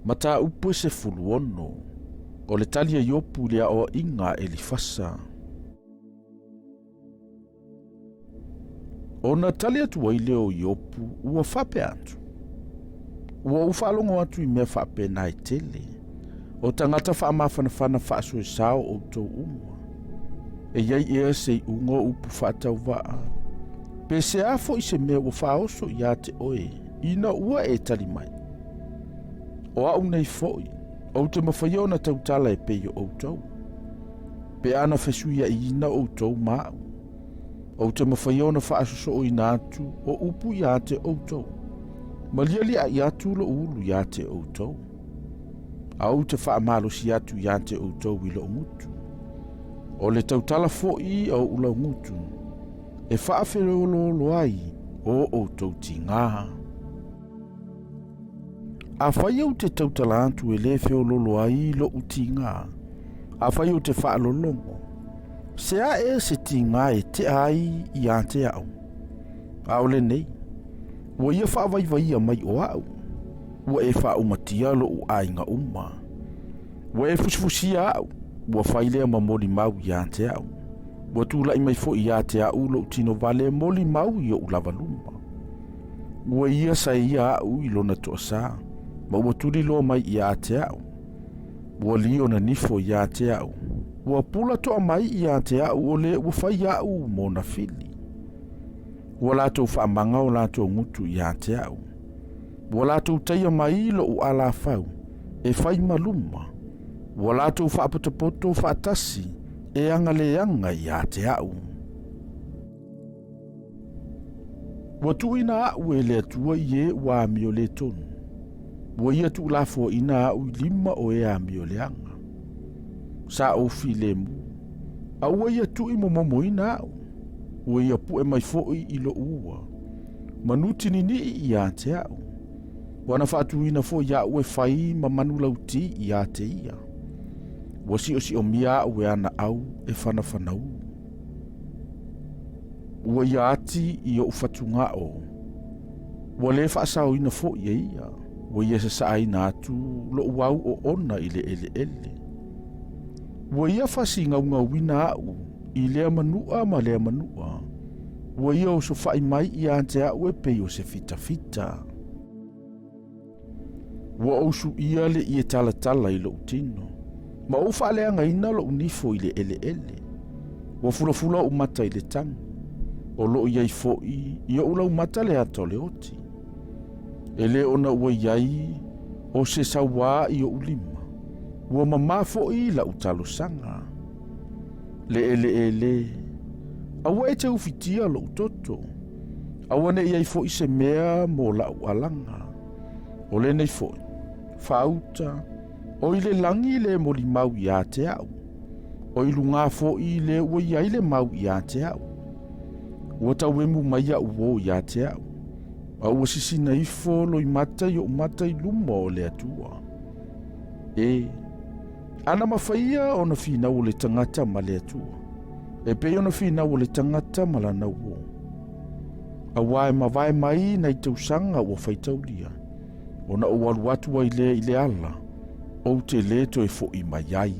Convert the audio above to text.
Mataupu e 16, o le tali a Iopu i le aoaiga a Elifasa. Ona tali atu ai lea o Iopu, ua faapea atu, Ua ou faalogo atu i mea faapena e tele, o tagata faamafanafana faasoesao outou uma. E i ai ea se iuga o upu faatauvaa, pe se a foi se mea ua faaoso ia te oe, ina ua e tali mai. O au nei foi, ou te mafaia ona tautala e pei o outou. Pe ana fesuiaiina outou ma au, ou te mafaia ona faasosooina atu o upu ia te outou, ma lialiai atu lou ulu ia te outou. A ou te faamalosi atu ia te outou i lou gutu. O le tautala foi a ou laugutu, e faafeleoloolo ai o outou tigā. Afai ou te tautala atu e lē feoloolo ai loʻu tigā, afai ou te faalologo, se a ea se tigā e tea ai ia te au? Aole nei, ua ia faavaivaia mai o au, ua e faaumatia loʻu aiga uma. Ua e fusifusia au, ua fai lea ma molimau ia te au. Ua tulai mai foi ia te au loʻu tino vale molimau i oʻu lava luma. Ua ia saeia au i lona toasā, ma ua tuliloa mai ia te au. Ua li ona nifo ia te au. Ua pula toa mai ia te au o le ua fai au mona fili. Ua latou faamaga o latou gutu ia te au. Ua latou taia mai loʻu alafau e fai ma luma. Ua latou faapotopoto faatasi e agaleaga ia te au. Ua tuuina au e le Atua i e ua amio le tonu. Ua ia tuulafoaina au i lima o e amio leaga. Sa ou filemu, a ua ia tui momomoina au. Ua ia pue mai foi i lou ua. Manu tininii ia te au. Ua na faatuina foi iaʻu e fai ma manulauti ia te ia. Ua siosiomia au e ana au e fanafanaū. Ua ia ati i oʻu fatugao, ua lē faasaoina foi e ia, ua ia sasaaina atu loʻu au oona i le eleele. Ua ia fasigaugauina aʻu i lea manua ma lea manua, ua ia osofai mai ia te aʻu e pei o se fitafita. Ua ou suia le ie talatala i lou tino, ma ou faaleagaina lou nifo i le eleele. Ua fulafula ou mata i le tagi, o loo i ai foi i ou laumata le ata o le oti. E lē ona ua i ai o se sauā i ou lima, ua mamā foi lau talosaga. Le eleele, aua e te ufitia lou toto, aua ne i ai foi se mea mo lau alaga. O lenei foi, faauta, o i le lagi le molimau ia te au, o i lugā foi le ua i ai le mau ia te au. Ua tauemu mai au uō ia te au, a ua sisina ifo loimata i ou mata i luma o le Atua. E, ana mafaia ona finau o le tagata ma le Atua, e pei ona finau o le tagata ma lana uō. Auā e mavae mai nai tausaga ua faitaulia, ona ou alu atu ai lea i le ala, ou te lē toe foʻi mai ai.